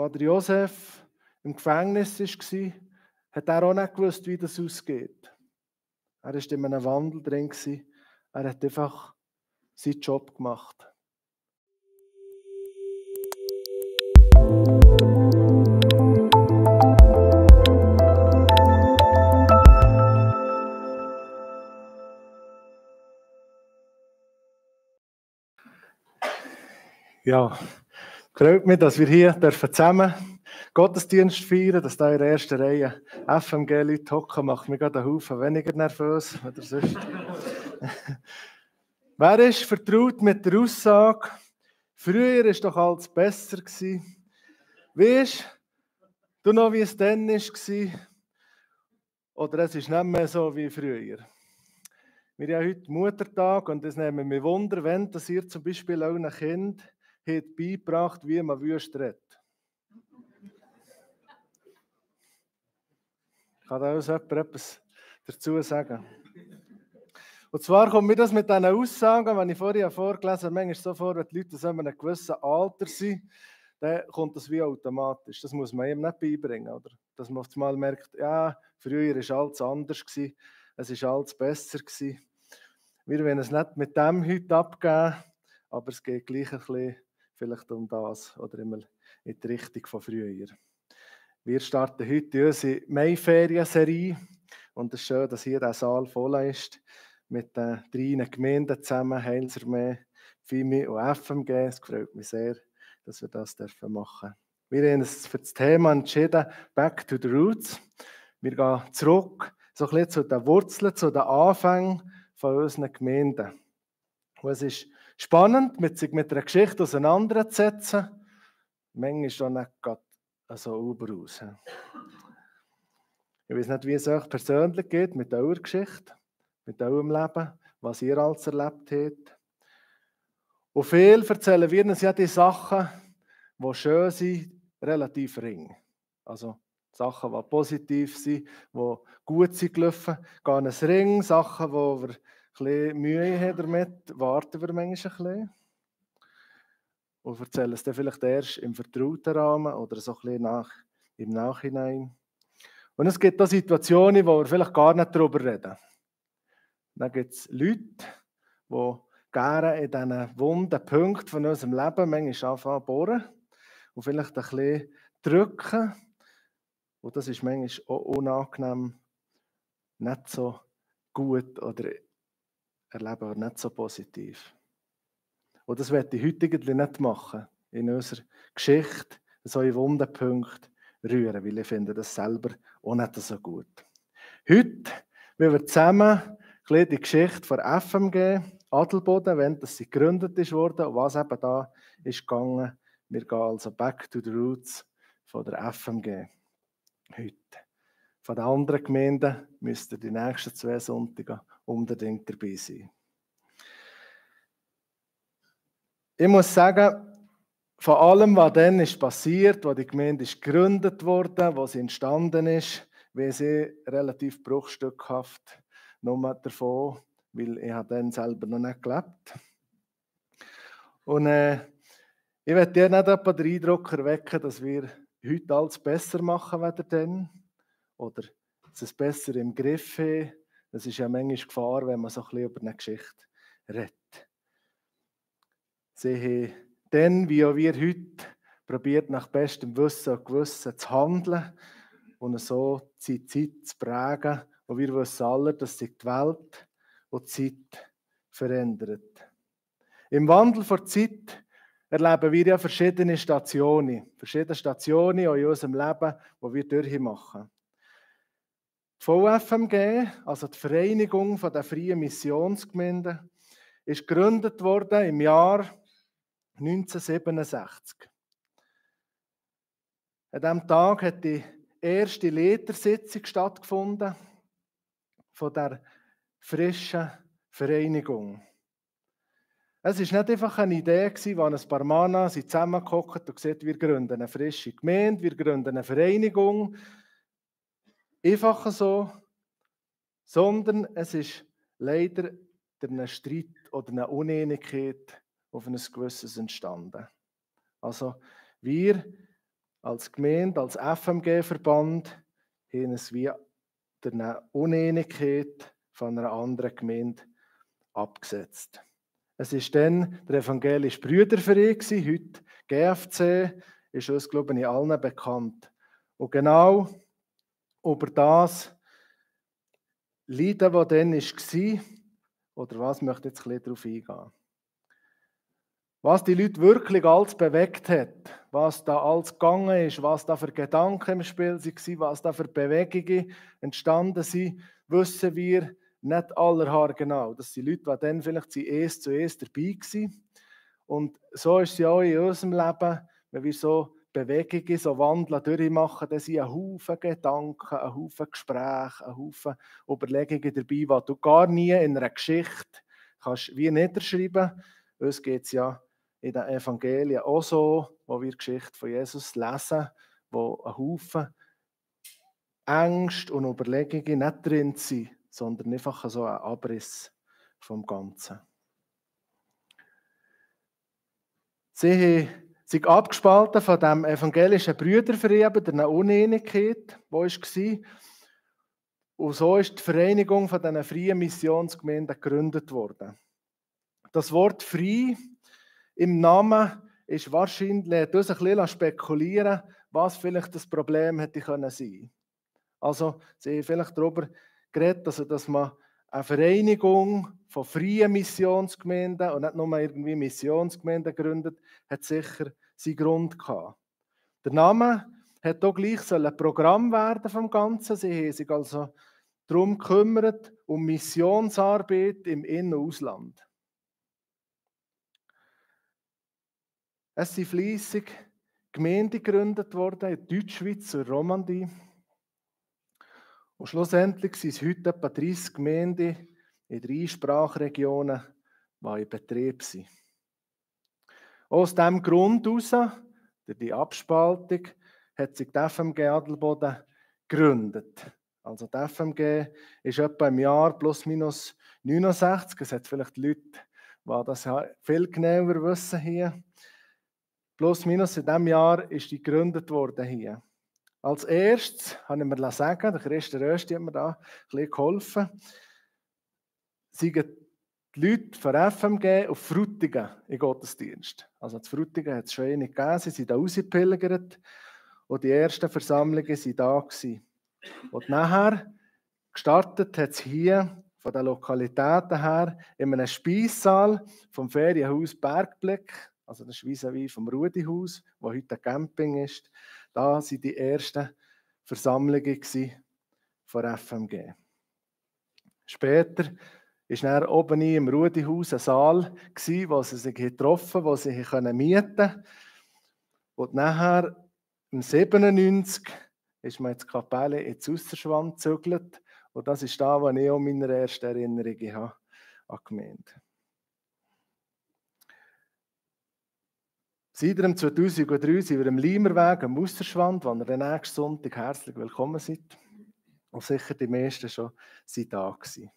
Als der Josef im Gefängnis war, hat er auch nicht gewusst, wie das ausgeht. Er war in einem Wandel drin. Er hat einfach seinen Job gemacht. Ja, freut mich, dass wir hier zusammen Gottesdienst feiern, dass da in der ersten Reihe FMG-Leute hocken, macht mich gerade einen Haufen weniger nervös oder sonst. Wer ist vertraut mit der Aussage, früher war doch alles besser gewesen? Weisst du noch, wie es dann war? Oder es ist nicht mehr so wie früher? Wir haben heute Muttertag und es nimmt mich Wunder, wenn das ihr zum Beispiel auch einem Kind habt beigebracht, wie man wüst redet. Kann da also jemand etwas dazu sagen? Und zwar kommt mir das mit diesen Aussagen, wenn ich vorher vorgelesen habe, manchmal so vor, wenn die Leute in einem gewissen Alter sind, dann kommt das wie automatisch. Das muss man ihm nicht beibringen, oder? Dass man auf einmal merkt, ja, früher war alles anders, es war alles besser. Wir wollen es nicht mit dem heute abgeben, aber es geht gleich ein bisschen vielleicht um das oder immer in die Richtung von früher. Wir starten heute unsere Mai-Ferien-Serie und es ist schön, dass hier der Saal voll ist mit den 3 Gemeinden zusammen, Heilsarmee, FIMI und FMG. Es freut mich sehr, dass wir das machen dürfen. Wir haben uns für das Thema entschieden, Back to the Roots. Wir gehen zurück so ein bisschen zu den Wurzeln, zu den Anfängen von unseren Gemeinden. Und es ist spannend, sich mit einer Geschichte auseinanderzusetzen. Manchmal ist auch nicht gerade so aus. Ich weiß nicht, wie es euch persönlich geht mit eurer Geschichte, mit eurem Leben, was ihr alles erlebt habt. Und viel erzählen wir uns ja die Sachen, die schön sind, relativ ring. Also Sachen, die positiv sind, die gut sind gelaufen, gehen ein Ring. Sachen, wo wir ein bisschen Mühe haben damit, warten wir manchmal ein bisschen. Und erzählen es dann vielleicht erst im vertrauten Rahmen oder so ein bisschen im Nachhinein. Und es gibt auch Situationen, wo wir vielleicht gar nicht darüber reden. Dann gibt es Leute, die gerne in diesen wunden Punkten von unserem Leben manchmal anfangen zu bohren und vielleicht ein bisschen drücken. Und das ist manchmal auch unangenehm, nicht so gut oder erleben wir nicht so positiv. Und das werde ich heute eigentlich nicht machen, in unserer Geschichte, so in wunden Punkte rühren, weil ich finde das selber auch nicht so gut. Heute wollen wir zusammen die Geschichte von FMG Adelboden, wenn das sie gegründet wurde und was eben da ist gegangen. Wir gehen also back to the roots von der FMG heute. Von den anderen Gemeinden müsst ihr die nächsten 2 Sonntage unbedingt dabei sein. Ich muss sagen, von allem, was dann ist passiert, wo die Gemeinde ist gegründet wurde, wo sie entstanden ist, weiß ich relativ bruchstückhaft nur davon, weil ich dann selber noch nicht gelebt. Und ich möchte dir nicht etwa den Eindruck erwecken, dass wir heute alles besser machen als dann oder es besser im Griff haben. Das ist ja manchmal Gefahr, wenn man so ein bisschen über eine Geschichte redet. Sie haben dann, wie auch wir heute, probiert nach bestem Wissen und Gewissen zu handeln und so die Zeit zu prägen. Und wir wissen alle, dass sich die Welt und die Zeit verändert. Im Wandel der Zeit erleben wir ja verschiedene Stationen in unserem Leben, die wir durchmachen. Die VFMG, also die Vereinigung der Freien Missionsgemeinden, ist gegründet worden im Jahr 1967. An diesem Tag hat die erste Leitersitzung stattgefunden von der frischen Vereinigung. Es war nicht einfach eine Idee, wo ein paar Männer zusammengehockt und gesagt, wir gründen eine frische Gemeinde, wir gründen eine Vereinigung. Einfach so, sondern es ist leider durch einen Streit oder eine Uneinigkeit auf ein gewisses entstanden. Also wir als Gemeinde, als FMG-Verband, haben es wie der Uneinigkeit von einer anderen Gemeinde abgesetzt. Es war dann der evangelische Brüderverein, heute GFC, ist uns, glaube ich, allen bekannt. Und genau über das Leiden, das dann war, oder was, möchte ich jetzt ein bisschen darauf eingehen. Was die Leute wirklich alles bewegt hat, was da alles gegangen ist, was da für Gedanken im Spiel waren, was da für Bewegungen entstanden sind, wissen wir nicht allerhaargenau. Das sind Leute, die dann vielleicht zu erst dabei waren. Und so ist es ja auch in unserem Leben, wenn wir so Bewegungen, so Wandel durchmachen, dann sind ein Haufen Gedanken, ein Haufen Gespräche, ein Haufen Überlegungen dabei, die du gar nie in einer Geschichte kannst wie niederschreiben. Uns geht es ja in den Evangelien auch so, wo wir die Geschichte von Jesus lesen, wo ein Haufen Ängste und Überlegungen nicht drin sind, sondern einfach so ein Abriss vom Ganzen. Sie sind abgespalten von dem evangelischen Brüderverein, der Uneinigkeit, die war. Und so ist die Vereinigung von diesen freien Missionsgemeinden gegründet worden. Das Wort frei im Namen ist wahrscheinlich, lässt uns ein bisschen spekulieren, was vielleicht das Problem hätte sein können. Also, sie haben vielleicht darüber geredet, dass man eine Vereinigung von freien Missionsgemeinden und nicht nur irgendwie Missionsgemeinden gründet, hat sicher seinen Grund gehabt. Der Name hat auch gleich ein Programm werden vom Ganzen. Sie haben sich also darum gekümmert, um Missionsarbeit im In- und Ausland. Es sind fleissig Gemeinden gegründet worden in Deutschschweiz und Romandie. Und schlussendlich sind es heute etwa 30 Gemeinden in 3 Sprachregionen, die in Betrieb sind. Aus diesem Grund heraus, durch die Abspaltung, hat sich die FMG Adelboden gegründet. Also die FMG ist etwa im Jahr plus minus 69. Es hat vielleicht Leute, die das viel genauer wissen hier. Plus minus in diesem Jahr ist die gegründet worden hier. Als erstes habe ich mir sagen, der Christen Rösti hat mir da ein bisschen geholfen, sind die Leute von FMG auf Frutigen in Gottesdienst. Also zu Frutigen hat es schon einige gegeben, sie sind da rausgepilgert und die ersten Versammlungen waren da gewesen. Und nachher gestartet hat es hier von den Lokalitäten her in einem Speissaal vom Ferienhaus Bergblick, also das ist vis-à-vis vom Rudihaus, wo heute ein Camping ist. Da waren die ersten Versammlungen von FMG. Später war dann oben im Rudihaus ein Saal, wo sie sich getroffen haben, wo sie mieten konnten. Und nachher, im 97, ist man in die Kapelle ins Ausserschwand gezügelt. Und das ist da, wo ich auch meine ersten Erinnerungen habe an die Gemeinde. Seit 2003 sind wir im Leimerweg am Ausserschwand, wo ihr den nächsten Sonntag herzlich willkommen seid. Und sicher die meisten schon sind da gewesen.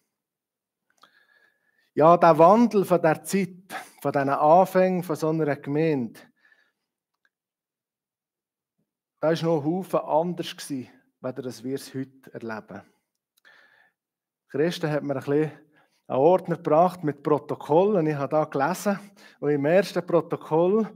Ja, der Wandel von der Zeit, von diesen Anfängen von so einer Gemeinde, da war noch ein Haufen anders gewesen, als wir es heute erleben. Christen hat mir ein bisschen einen Ordner gebracht mit Protokollen. Ich habe da gelesen, und im ersten Protokoll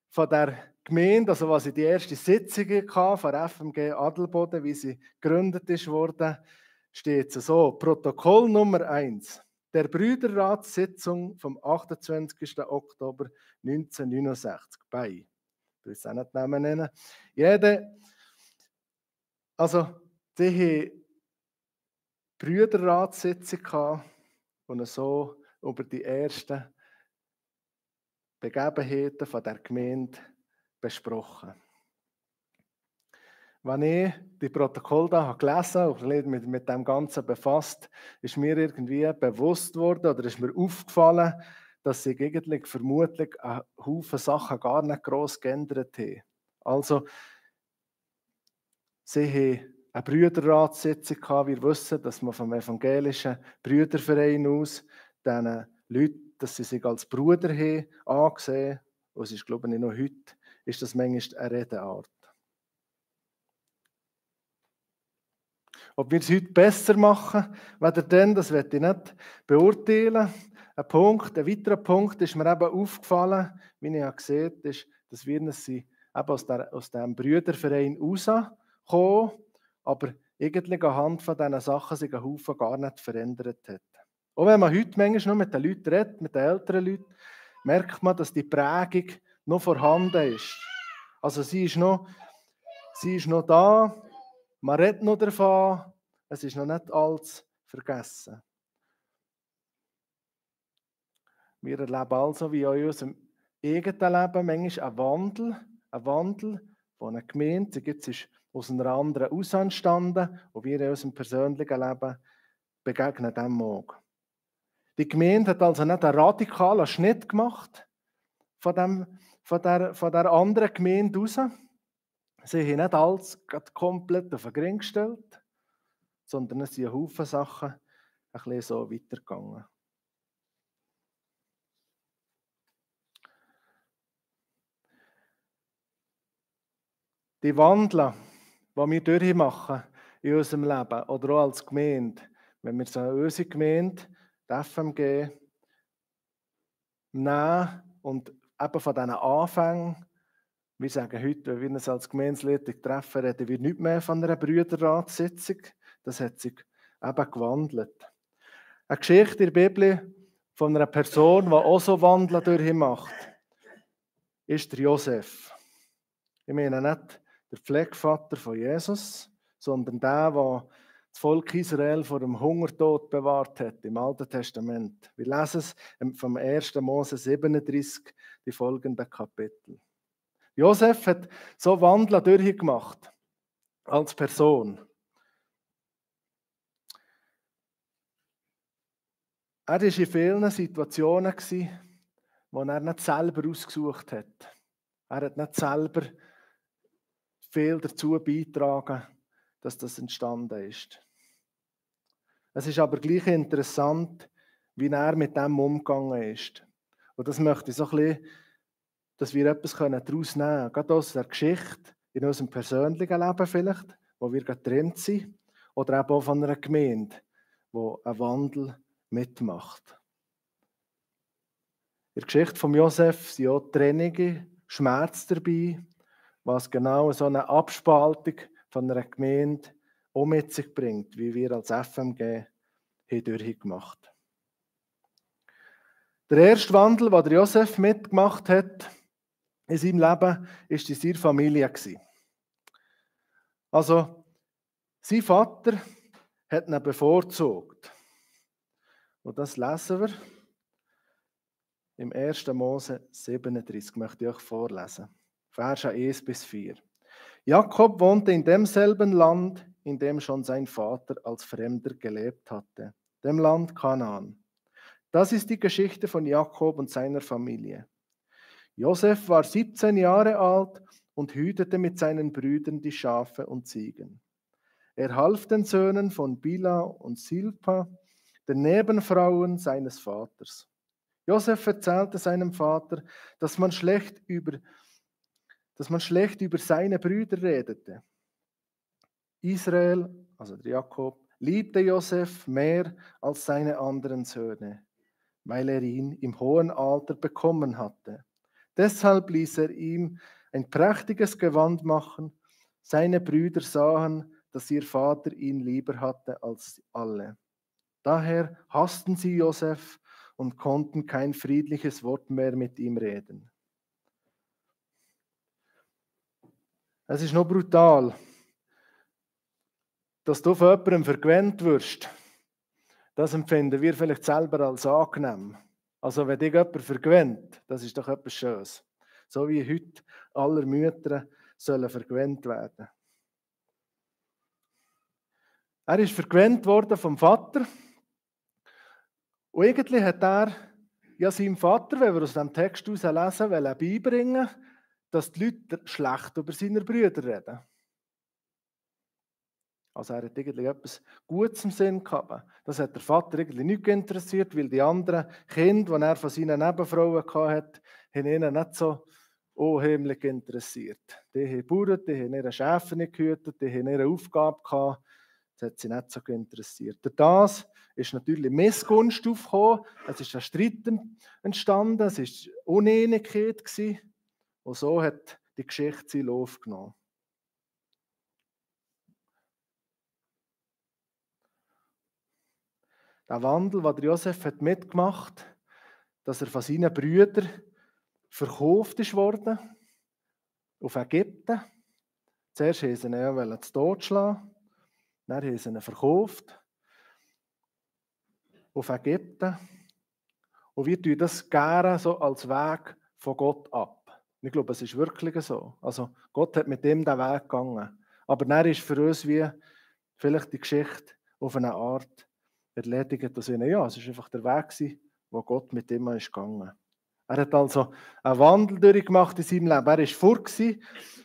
von der Gemeinde, also was ich die erste Sitzung hatte, von FMG Adelboden, wie sie gegründet wurde, steht es so: Protokoll Nummer 1 der Brüderratssitzung vom 28. Oktober 1969 bei. Ich will es auch nicht Namen nennen. Also, die haben Brüderratssitzung gehabt und so über die ersten Begebenheiten von der Gemeinde besprochen. Wenn ich die Protokolle da gelesen habe und mit dem Ganzen befasst, ist mir irgendwie bewusst worden oder ist mir aufgefallen, dass sich eigentlich vermutlich ein Haufen Sachen gar nicht gross geändert haben. Also, sie haben eine Brüderratssitzung gehabt. Wir wissen, dass man vom evangelischen Brüderverein aus diesen Leuten, dass sie sich als Bruder haben angesehen. Und es ist, glaube ich, noch heute ist das manchmal eine Redeart. Ob wir es heute besser machen, weder dann, das werde ich nicht beurteilen. Ein weiterer Punkt ist mir eben aufgefallen, wie ich ja gesehen habe, ist, dass wir eben aus diesem Brüderverein rauskommen, aber eigentlich anhand von diesen Sachen sich ein Haufen gar nicht verändert hat. Auch wenn man heute manchmal noch mit den Leuten redet, mit den älteren Leuten, merkt man, dass die Prägung noch vorhanden ist. Also sie ist noch da, man redet noch davon, es ist noch nicht alles vergessen. Wir erleben also, wie auch in unserem eigenen Leben, manchmal einen Wandel von einer Gemeinde, die ist aus einer anderen Aus entstanden, und wir in unserem persönlichen Leben begegnen dem auch. Die Gemeinde hat also nicht einen radikalen Schnitt gemacht von der anderen Gemeinde raus. Sie haben nicht alles komplett auf den Ring gestellt, sondern es sind Haufen Sachen ein bisschen so weitergegangen. Die Wandel, die wir durchmachen in unserem Leben oder auch als Gemeinde, wenn wir so unsere Gemeinde, die FMG, nehmen und eben von diesen Anfängen, wir sagen heute, wenn wir uns als Gemeindeleitung treffen, reden wir nicht mehr von einer Brüderratssitzung. Das hat sich eben gewandelt. Eine Geschichte in der Bibel von einer Person, die auch so Wandel durchmacht, ist der Josef. Ich meine nicht der Pflegevater von Jesus, sondern der das Volk Israel vor dem Hungertod bewahrt hat im Alten Testament. Wir lesen es vom 1. Mose 37, die folgenden Kapitel. Josef hat so Wandel durchgemacht als Person. Er war in vielen Situationen, wo er nicht selber ausgesucht hat. Er hat nicht selber viel dazu beitragen, dass das entstanden ist. Es ist aber gleich interessant, wie er mit dem umgegangen ist. Und das möchte ich so ein bisschen, dass wir etwas daraus nehmen können. Gerade aus der Geschichte, in unserem persönlichen Leben vielleicht, wo wir getrennt sind, oder eben auch von einer Gemeinde, die einen Wandel mitmacht. In der Geschichte von Josef sind auch Trennungen, Schmerz dabei, was genau so eine Abspaltung von einer Gemeinde auch mit sich bringt, wie wir als FMG hier durchgemacht. Der erste Wandel, den Josef mitgemacht hat in seinem Leben, war in seiner Familie. Also, sein Vater hat ihn bevorzugt. Und das lesen wir im 1. Mose 37, möchte ich euch vorlesen. Verse 1 bis 4. Jakob wohnte in demselben Land, in dem schon sein Vater als Fremder gelebt hatte, dem Land Kanaan. Das ist die Geschichte von Jakob und seiner Familie. Josef war 17 Jahre alt und hütete mit seinen Brüdern die Schafe und Ziegen. Er half den Söhnen von Bila und Silpa, den Nebenfrauen seines Vaters. Josef erzählte seinem Vater, dass man schlecht über seine Brüder redete. Israel, also der Jakob, liebte Josef mehr als seine anderen Söhne, weil er ihn im hohen Alter bekommen hatte. Deshalb ließ er ihm ein prächtiges Gewand machen. Seine Brüder sahen, dass ihr Vater ihn lieber hatte als alle. Daher hassten sie Josef und konnten kein friedliches Wort mehr mit ihm reden. Es ist noch brutal, dass du von jemandem vergewöhnt wirst. Das empfinden wir vielleicht selber als angenehm. Also wenn dich jemand vergewöhnt, das ist doch etwas Schönes. So wie heute alle Mütter sollen vergewöhnt werden. Er ist vergewöhnt worden vom Vater. Und eigentlich hat er ja seinem Vater, wenn wir aus dem Text heraus lesen, beibringen, dass die Leute schlecht über seine Brüder reden. Also er hat irgendwie etwas Gutes im Sinn gehabt. Das hat der Vater irgendwie nicht interessiert, weil die anderen Kinder, die er von seinen Nebenfrauen hatte, haben ihnen nicht so unheimlich interessiert. Die haben Bauern, die haben ihre Schafe nicht gehütet, die haben ihre Aufgabe gehabt. Das hat sie nicht so interessiert. Durch das ist natürlich Missgunst aufgekommen, es ist ein Streit entstanden, es war Uneinigkeit gewesen. Und so hat die Geschichte seinen Lauf genommen. Der Wandel, den Josef hat mitgemacht hat, dass er von seinen Brüdern verkauft ist worden auf Ägypten. Zuerst wollten sie ihn ja zu Tod schlagen, dann haben sie ihn verkauft auf Ägypten. Und wir tun das gerne so als Weg von Gott ab. Ich glaube, es ist wirklich so. Also Gott hat mit ihm den Weg gegangen. Aber dann ist für uns wie vielleicht die Geschichte auf eine Art erledigt. Dass ja, es war einfach der Weg, wo Gott mit ihm ist gegangen. Er hat also einen Wandel durchgemacht in seinem Leben. Er war fort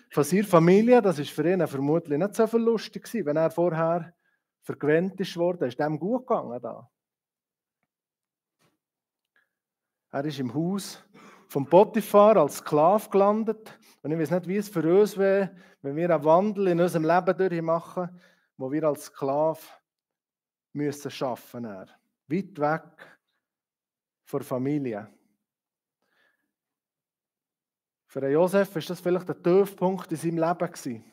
von seiner Familie. Das war für ihn vermutlich nicht so viel lustig, wenn er vorher vergewöhnt ist worden. Ist dem gut gegangen da. Er ist im Haus vom Potiphar als Sklave gelandet. Und ich weiß nicht, wie es für uns wäre, wenn wir einen Wandel in unserem Leben durchmachen, wo wir als Sklave müssen arbeiten müssen. Weit weg von der Familie. Für Josef war das vielleicht der Tiefpunkt in seinem Leben gewesen.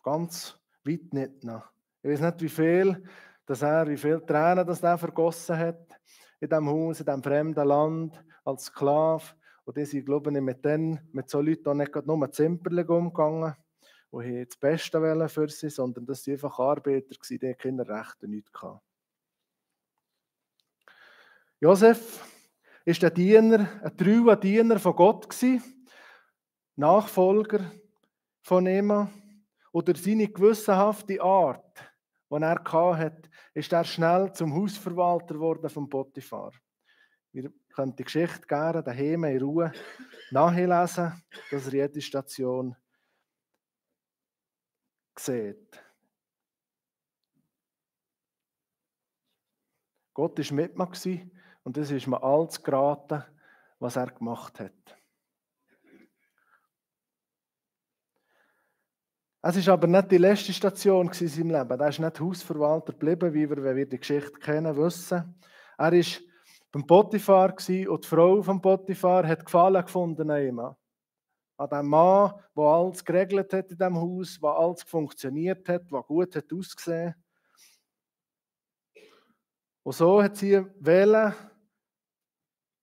Ganz weit nicht noch. Ich weiß nicht, wie viele Tränen er vergossen hat in diesem Haus, in diesem fremden Land, als Sklave. Und die sind, glaube ich, mit so Leuten auch nicht nur zimperlich umgegangen und haben das Beste für sie, sondern das waren einfach Arbeiter, die keine Rechte nichts hatten. Josef war ein treuer Diener von Gott gewesen, Nachfolger von ihm. Und durch seine gewissenhafte Art, die er hatte, ist er schnell zum Hausverwalter geworden vom Potiphar. Wir können die Geschichte gerne daheim in Ruhe nachlesen, dass ihr jede Station sieht. Gott war mit mir und es ist mir alles geraten, was er gemacht hat. Es war aber nicht die letzte Station in seinem Leben. Er ist nicht Hausverwalter geblieben, wie wir, wenn wir die Geschichte kennen, wissen. Er war beim Potiphar und die Frau vom Potiphar hat Gefallen gefunden an ihm. An dem Mann, der alles geregelt hat in diesem Haus, der alles funktioniert hat, der gut hat ausgesehen. Und so hat sie wählen,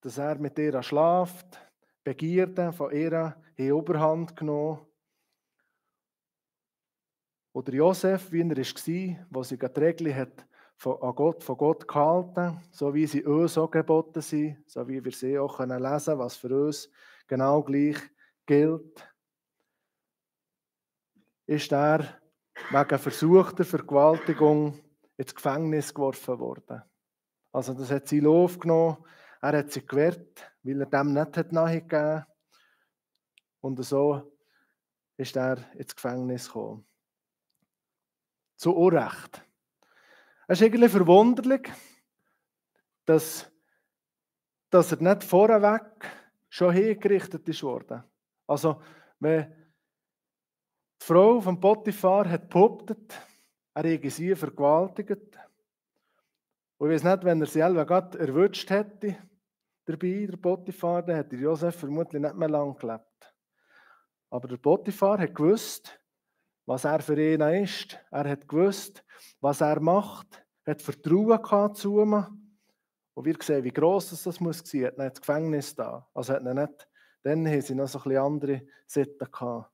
dass er mit ihr schlaft, Begierde von ihr in Überhand genommen. Oder Josef, wie er war, wo sie die Regeln hat von Gott gehalten, so wie sie uns auch geboten sind, so wie wir sie auch lesen können, was für uns genau gleich gilt, ist er wegen versuchter Vergewaltigung ins Gefängnis geworfen worden. Also das hat sie aufgenommen, er hat sie gewehrt, weil er dem nicht nachgegeben hat. Und so ist er ins Gefängnis gekommen. Zu Unrecht. Es ist irgendwie verwunderlich, dass er nicht vorweg schon hingerichtet ist worden. Also, wenn die Frau von Potiphar hat behauptet, er hätte sie vergewaltigt. Und ich weiß nicht, wenn er sie selber gerade erwischt hätte, dabei, der Potiphar, dann hätte Josef vermutlich nicht mehr lange gelebt. Aber der Potiphar hat gewusst, was er für ihn ist. Er hat gewusst, was er macht, hat Vertrauen gehabt zu ihm. Und wir sehen, wie gross das muss sein. Er hat nicht das Gefängnis da. Also hat nicht, dann haben sie noch so ein bisschen andere Sitten gehabt,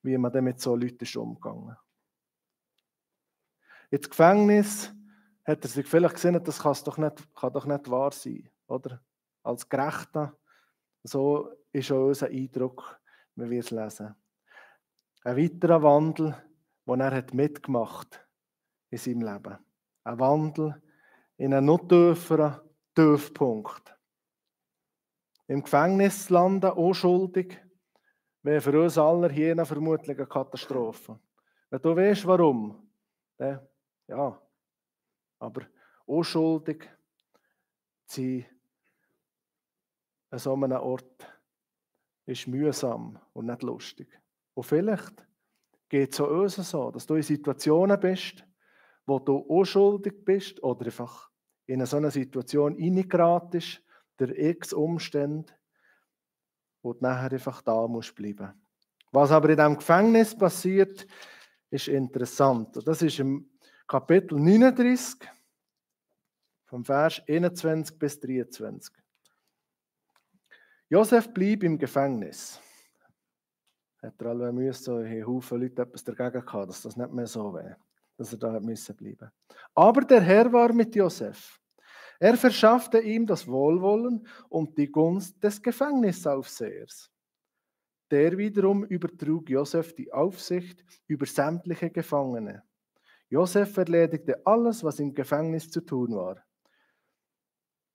wie man dann mit so Leuten ist umgegangen. Ins Gefängnis hat er sich vielleicht gesehen, das kann doch nicht wahr sein, oder? Als Gerechter. So ist auch unser Eindruck, wenn wir es lesen. Ein weiterer Wandel, den er hat mitgemacht in seinem Leben. Ein Wandel in einen noch tieferen Tiefpunkt. Im Gefängnis landen, unschuldig, wäre für uns alle hier vermutlich eine Katastrophe. Wenn du weißt, warum, dann ja. Aber unschuldig zu sein an so einem Ort, ist mühsam und nicht lustig. Und vielleicht geht es auch uns so, dass du in Situationen bist, wo du unschuldig bist oder einfach in eine so eine Situation reingeratest, durch x Umstände, wo du nachher einfach da musst bleiben. Was aber in diesem Gefängnis passiert, ist interessant. Und das ist im Kapitel 39, vom Vers 21 bis 23. Josef blieb im Gefängnis. Hat er alle müssen, so ein Haufen Leute etwas dagegen gehabt, dass das nicht mehr so wäre, dass er da müssen bleiben. Aber der Herr war mit Josef. Er verschaffte ihm das Wohlwollen und die Gunst des Gefängnisaufsehers. Der wiederum übertrug Josef die Aufsicht über sämtliche Gefangene. Josef erledigte alles, was im Gefängnis zu tun war.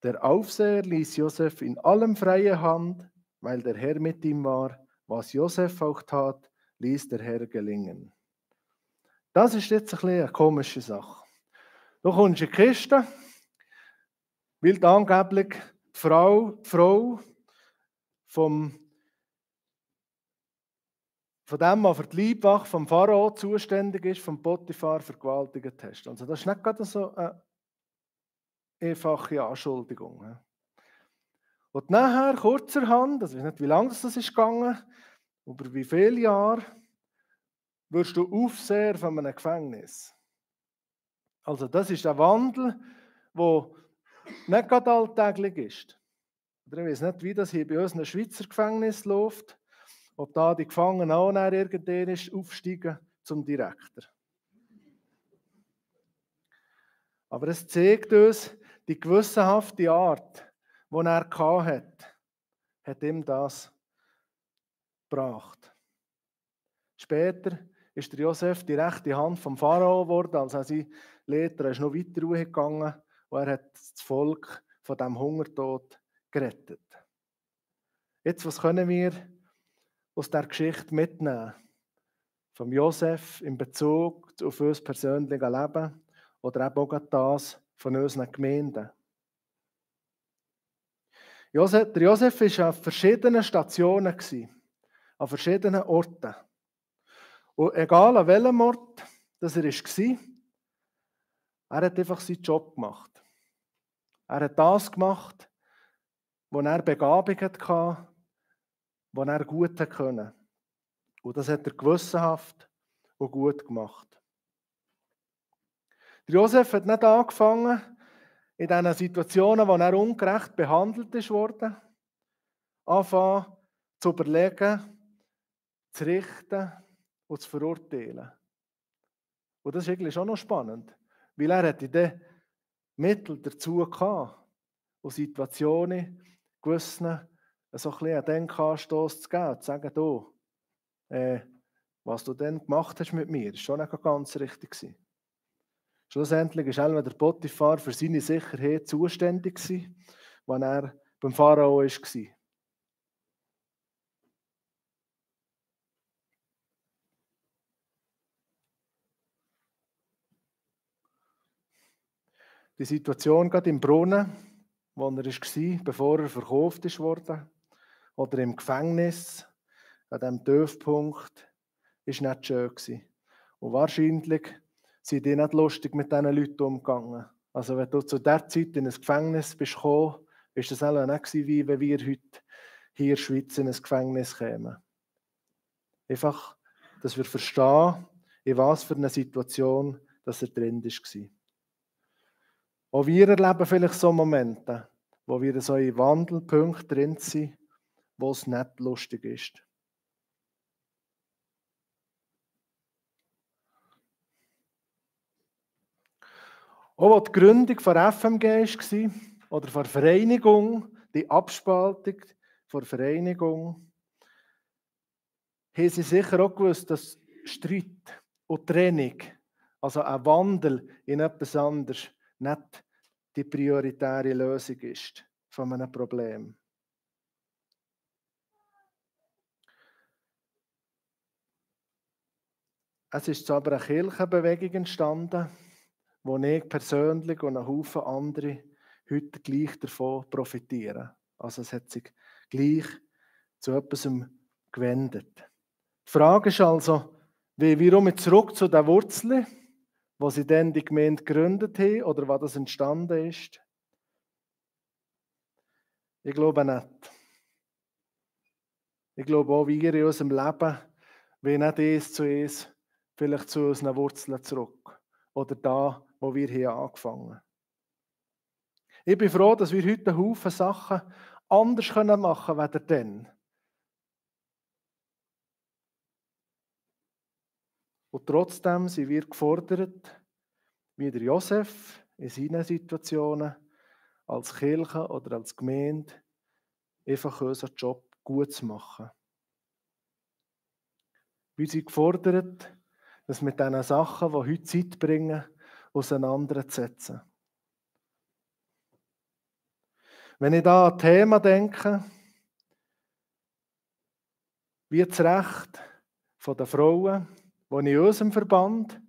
Der Aufseher ließ Josef in allem freie Hand, weil der Herr mit ihm war. Was Josef auch tat, ließ der Herr gelingen. Das ist jetzt ein bisschen eine komische Sache. Du kommst in die Kiste, weil angeblich die Frau von dem, der für die Leibwache vom Pharao zuständig ist, vom Potiphar vergewaltigt hast. Also das ist nicht gerade so eine einfache Anschuldigung. Und nachher, kurzerhand, ich weiß nicht, wie lange das ist gegangen, über wie viele Jahre, wirst du Aufseher von einem Gefängnis. Also das ist ein Wandel, der nicht gerade alltäglich ist. Ich weiß nicht, wie das hier bei uns in einem Schweizer Gefängnis läuft, ob da die Gefangenen auch irgendwann aufsteigen zum Direktor. Aber es zeigt uns, die gewissenhafte Art, die er hatte, hat ihm das gebracht. Später ist der Josef die rechte Hand vom Pharao geworden, als er sein Leiter ist noch weiter gegangen und er hat das Volk von diesem Hungertod gerettet. Jetzt, was können wir aus dieser Geschichte mitnehmen? Vom Josef in Bezug auf unser persönliches Leben oder eben auch das von unseren Gemeinden. Der Josef war an verschiedenen Stationen, an verschiedenen Orten. Und egal an welchem Ort er war, er hat einfach seinen Job gemacht. Er hat das gemacht, wo er Begabung hatte, wo er gut konnte. Und das hat er gewissenhaft und gut gemacht. Der Josef hat nicht angefangen, in diesen Situationen, wo er ungerecht behandelt wurde, anfangen zu überlegen, zu richten und zu verurteilen. Und das ist eigentlich schon noch spannend, weil er hatte dann Mittel dazu gehabt, und Situationen gewissen so ein bisschen einen Denkanstoss zu geben, zu sagen, du, was du dann gemacht hast mit mir, ist schon nicht ganz richtig gewesen. Schlussendlich war der Potiphar für seine Sicherheit zuständig gewesen, als er beim Pharao war. Die Situation gerade im Brunnen, wo er war, bevor er verkauft wurde, oder im Gefängnis, an diesem Tiefpunkt, war nicht schön gewesen. Und wahrscheinlich sind die nicht lustig mit diesen Leuten umgegangen. Also wenn du zu dieser Zeit in ein Gefängnis bist gekommen, ist das auch nicht gewesen, wie wenn wir heute hier in der Schweiz in ein Gefängnis kämen. Einfach, dass wir verstehen, in was für einer Situation dass er drin war. Auch wir erleben vielleicht so Momente, wo wir so in Wandelpunkten drin sind, wo es nicht lustig ist. Auch als die Gründung der FMG war, oder der Vereinigung, die Abspaltung der Vereinigung, haben sie sicher auch gewusst, dass Streit und Trennung, also ein Wandel in etwas anderes, nicht die prioritäre Lösung ist von einem Problem. Es ist aber eine Kirchenbewegung entstanden, wo ich persönlich und ein Haufen andere heute gleich davon profitieren. Also es hat sich gleich zu etwas gewendet. Die Frage ist also, wie wir zurück zu den Wurzeln, wo sie dann die Gemeinde gegründet haben, oder was das entstanden ist? Ich glaube nicht. Ich glaube auch, wir in unserem Leben wollen nicht eins zu eins vielleicht zu unseren Wurzeln zurück. Oder da, wo wir hier angefangen haben. Ich bin froh, dass wir heute einen Haufen Sachen anders machen können, als dann. Und trotzdem sind wir gefordert, wie der Josef in seinen Situationen, als Kirche oder als Gemeinde, einfach unseren Job gut zu machen. Wir sind gefordert, das mit diesen Sachen, die heute Zeit bringen, auseinanderzusetzen. Wenn ich da an Thema denke, wie das Recht der Frauen, das in unserem Verband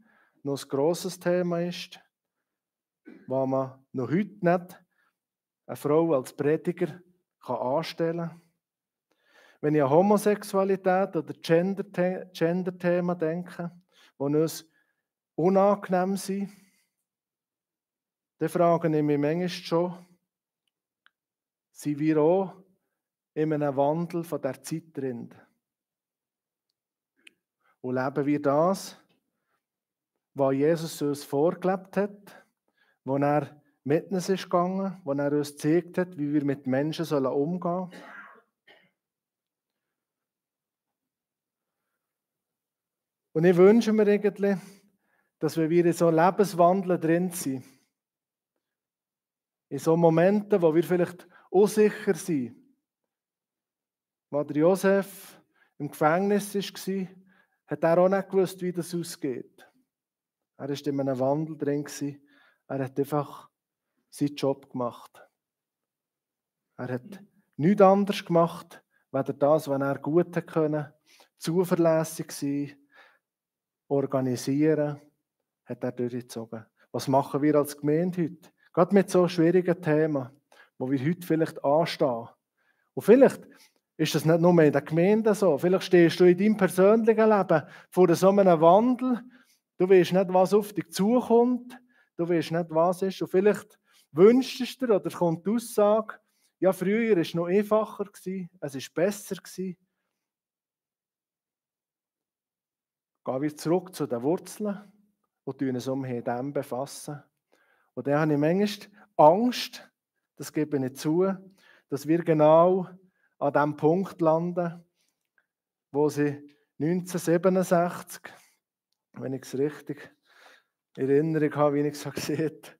noch ein grosses Thema ist, wo man noch heute nicht eine Frau als Prediger anstellen kann. Wenn ich an Homosexualität oder Gender-Themen denke, die uns unangenehm sind, dann frage ich mich manchmal schon, sind wir auch in einem Wandel von der Zeit drin? Und leben wir das, was Jesus uns vorgelebt hat, wo er mit uns ist gegangen, wo er uns gezeigt hat, wie wir mit Menschen umgehen sollen? Und ich wünsche mir eigentlich, dass wir in so Lebenswandel drin sind. In so Momenten, wo wir vielleicht unsicher sind. Als der Josef im Gefängnis war, hat er auch nicht gewusst, wie das ausgeht. Er war in einem Wandel drin. Er hat einfach seinen Job gemacht. Er hat nichts anderes gemacht, weder das, was er gut konnte. Zuverlässig sein, organisieren, hat er durchgezogen. Was machen wir als Gemeinde heute? Gerade mit so schwierigen Themen, wo wir heute vielleicht anstehen. Und vielleicht ist das nicht nur in der Gemeinde so. Vielleicht stehst du in deinem persönlichen Leben vor so einem Wandel. Du weißt nicht, was auf dich zukommt. Du weißt nicht, was ist. Und vielleicht wünschst du dir oder kommt die Aussage, ja, früher war es noch einfacher, es war besser. Gehen wir zurück zu den Wurzeln und uns mit dem befassen. Und dann habe ich manchmal Angst, das gebe ich zu, dass wir genau an dem Punkt landen, wo sie 1967, wenn ich es richtig in Erinnerung habe, wie ich es gesehen habe,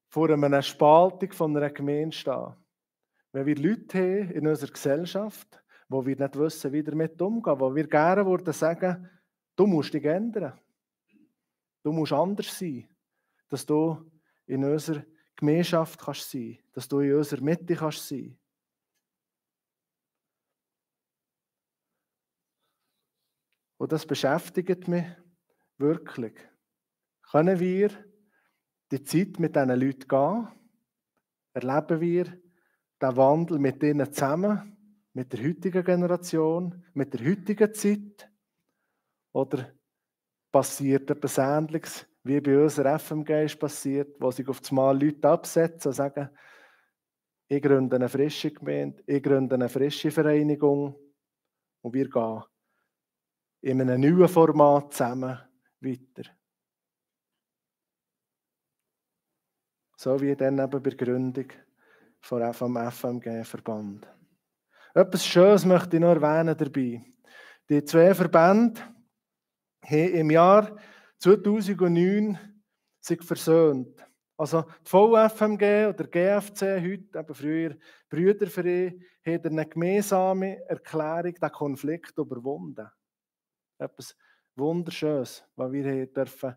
vor einer Spaltung von einer Gemeinde stehen. Wenn wir Leute haben in unserer Gesellschaft, wo wir nicht wissen, wie damit umgehen, wo wir gerne würden sagen, du musst dich ändern. Du musst anders sein, dass du in unserer Gemeinschaft kannst sein, dass du in unserer Mitte kannst sein. Und das beschäftigt mich wirklich. Können wir die Zeit mit diesen Leuten gehen? Erleben wir den Wandel mit ihnen zusammen, mit der heutigen Generation, mit der heutigen Zeit? Oder passiert etwas Ähnliches, wie bei unserer FMG ist passiert, wo sich auf einmal Leute absetzen und sagen, ich gründe eine frische Gemeinde, ich gründe eine frische Vereinigung und wir gehen in einem neuen Format zusammen weiter. So wie dann eben bei der Gründung vom FMG-Verband. Etwas Schönes möchte ich noch erwähnen dabei. Die zwei Verbände haben im Jahr 2009 sich versöhnt. Also die VFMG oder GFC, heute eben früher Brüderverein, haben eine gemeinsame Erklärung, den Konflikt überwunden. Etwas Wunderschönes, was wir dürfen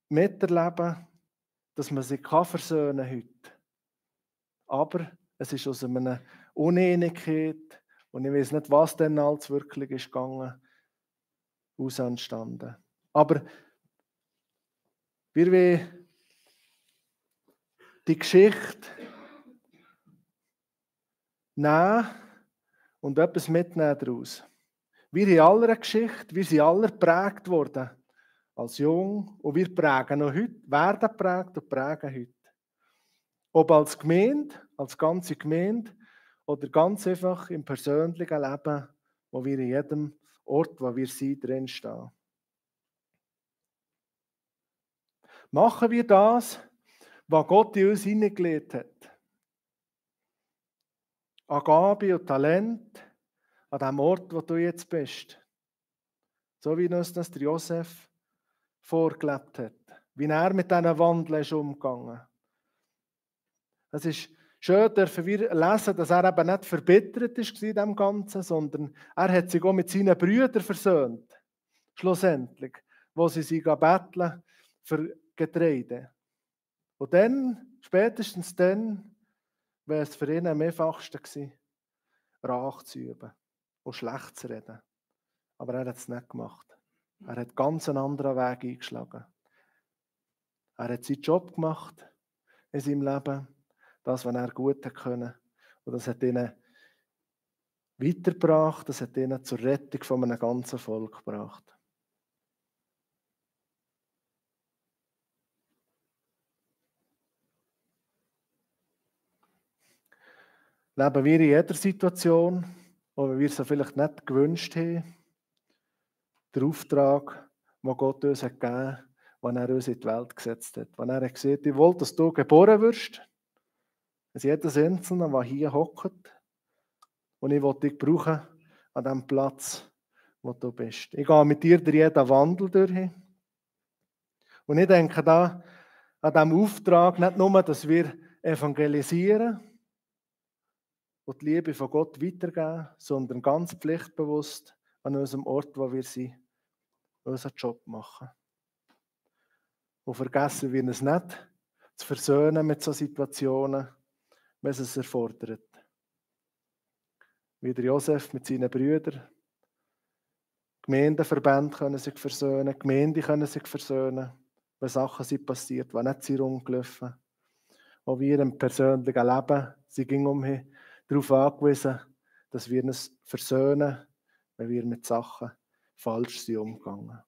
miterleben, dass man sich versöhnen kann heute. Aber es ist aus einer Uneinigkeit, und ich weiß nicht, was denn alles wirklich ist gegangen, aus entstanden. Aber wir wollen die Geschichte nehmen und etwas mitnehmen daraus. Wir haben alle eine Geschichte, wir sind alle geprägt worden als jung und wir prägen noch heute, werden geprägt und prägen heute. Ob als Gemeinde, als ganze Gemeinde oder ganz einfach im persönlichen Leben, wo wir in jedem Ort, wo wir sind, drinstehen. Machen wir das, was Gott in uns hineingelegt hat. An Gabe und Talent, an dem Ort, wo du jetzt bist. So wie uns das der Josef vorgelebt hat. Wie er mit diesen Wandeln ist umgegangen. Es ist schön, dürfen wir lesen, dass er eben nicht verbittert ist in dem Ganzen, sondern er hat sich auch mit seinen Brüdern versöhnt. Schlussendlich. Wo sie sich betteln für Getreide. Und dann, spätestens dann, wäre es für ihn am einfachsten gewesen, Rache zu üben und schlecht zu reden. Aber er hat es nicht gemacht. Er hat ganz einen anderen Weg eingeschlagen. Er hat seinen Job gemacht in seinem Leben, das, was er gut hat können. Und das hat ihn weitergebracht, das hat ihn zur Rettung von einem ganzen Volk gebracht. Leben wir in jeder Situation, wo wir es vielleicht nicht gewünscht haben, der Auftrag, den Gott uns hat gegeben hat, den er uns in die Welt gesetzt hat. Wenn er hat gesagt, ich will, dass du geboren wirst, dass jedes Einzelne, der hier hockt, und ich will dich brauchen an dem Platz, wo du bist. Ich gehe mit dir durch jeden Wandel durch. Und ich denke da an diesem Auftrag nicht nur, dass wir evangelisieren und die Liebe von Gott weitergeben, sondern ganz pflichtbewusst an unserem Ort, wo wir sind, unseren Job machen. Und vergessen wir es nicht, zu versöhnen mit solchen Situationen, wenn es erfordert. Wie der Josef mit seinen Brüdern. Gemeindeverbände können sich versöhnen, Gemeinden können sich versöhnen, wenn Sachen sind passiert, die nicht sind rumgelaufen. Auch wir im persönlichen Leben sind darauf angewiesen, dass wir uns versöhnen, wenn wir mit Sachen falsch sind umgegangen.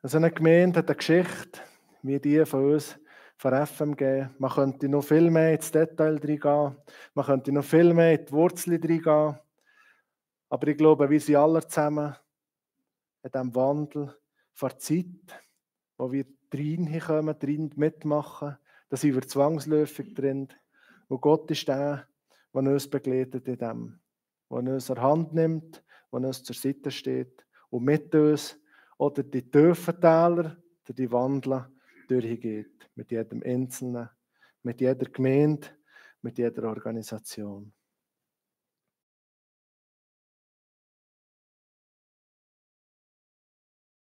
Also eine Gemeinde hat eine Geschichte, wie die von uns von FMG. Man könnte noch viel mehr ins Detail reingehen, man könnte noch viel mehr in die Wurzeln reingehen. Aber ich glaube, wir sind alle zusammen in diesem Wandel vor Zeit, wo wir reinkommen, drin mitmachen, da sind wir zwangsläufig drin. Und Gott ist der uns begleitet in dem, der uns an der Hand nimmt, der uns zur Seite steht und mit uns oder die tiefen Täler, die Wandler durchgeht. Mit jedem Einzelnen, mit jeder Gemeinde, mit jeder Organisation.